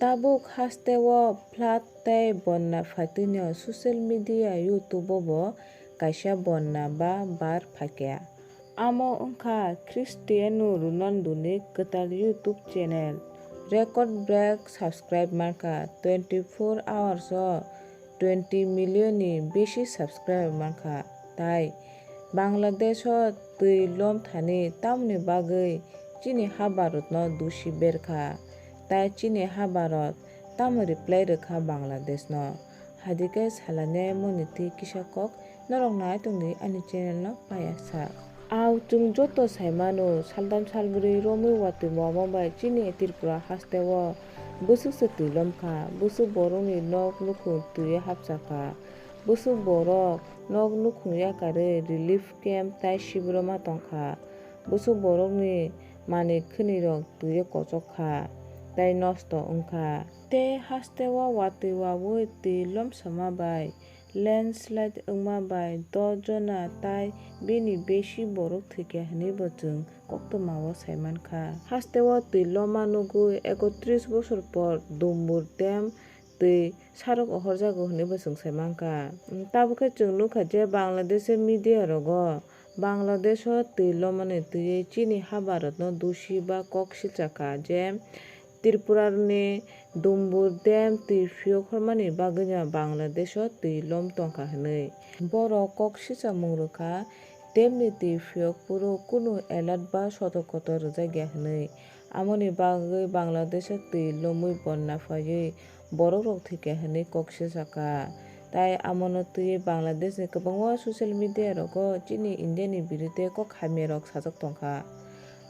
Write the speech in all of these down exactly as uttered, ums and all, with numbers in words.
Tabuk hasteo flood tei bonna phaitwino social media, YouTube-o bo kaisa bonna ba bar phaikha. Amo wngkha Cristiano Ronaldo-ni kwtal YouTube channel. Record break subscribe mankha, twenty four hours-o twenty million ni bisi subscriber mankha, tai Bangladesh-o twi lom thani tamoni bagwi chini ha Bharat-no dusi berkha, tai chini ha Bharat tamo reply rwkha Bangladesh-no. Hadikhe salani moni twi kisa kok norok nai tongdi ani channel-no payasa. Au chwng joto saimano, saltham salbrwi romwi watwi wama bai chini Tripura hasteo bwswk se twi lomkha, bwswk borokni nok nukhung twiwi hapjakha, bwswk borok nok nukhung yakarwi relief camp tai sibiroma tongkha, bwswk borokni manwi khwnirok twiwi kochok kha tai nosto wngkha. Tei hasteo watwi wawi twi lomsama bai landslide wngma bai dos jona tai bini besi borok thwikha hwnwi bo chwng koktwmao saimankha. Hasteo twi loma nugwi ekotris bosor por Dumbur dam twi sarok ohorjago hwnwi bo chwng saimankha. Tabukhe chwng nukha je Bangladesh media rogo Bangladesh-o twi lomani twiwi chini ha Bharat-no dusi ba kok silchakha je Tripurani Dumbur dam twi phiyok hormani bagwino Bangladesh-o twi lom tongkha hwnwi. Borok kok sichakmung rwkha, dam-ni twi phiyok phuru kunu alert ba sotorkota rwjakya hwnwi. Amoni bagwi Bangladesh-o twi lomwi bonna phaiwi borokrok thwikha hwnwi kok sichakha. Tai amono twiwi Bangladesh-ni kwbangma social media-rogo chini India-ni birude kok hamyarok sajak tongkha.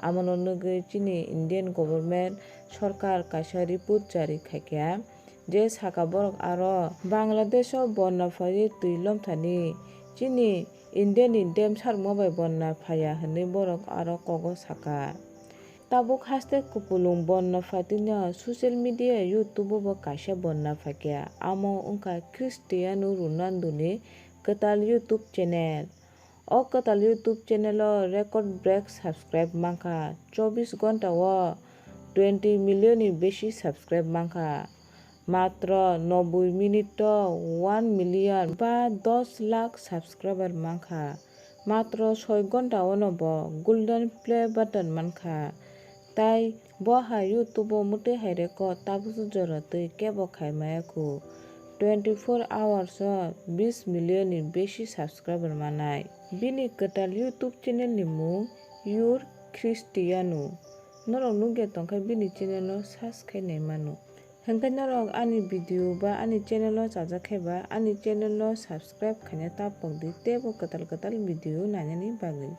Amono nugwi chini Indian government sorkar kaisa report jari khaikha, je saka borok aro Bangladesh-o bonna phaiwi twi lomthani chini India-ni dam sarukma bai bonna phaiya hwnwi borok aro kogo saka. Tabuk haste kupulung bonna phaitwino social media YouTube-o bo kaisa bonna phaikha, amo wngkha Cristiano Ronaldo-ni kwtal YouTube channel. O kwtal YouTube channel-o record break subscribe mankha, chobbish ghonta-o twenty million-ni besi subscribe mankha. Matro noboi minute-o one million ba dos lakh subscriber mankha. Matro soi ghonta-ono bo golden play button mankha. Tai bo hai YouTube-o mwtwi hai reko tabukhe jora twi kebo khai maya khu. Twenty four hours-o bis million-ni besi subscriber manai. Bini kwtal YouTube channel-ni mung Your Cristiano. Norok nukya tongkha bini channel-no search khai nai mano. Hwnkhe norok ani video ba ani channel-o chajak khe ba ani channel-no subscribe khaina ta pokdi teibo kwtal kwtal video nainani bagwi.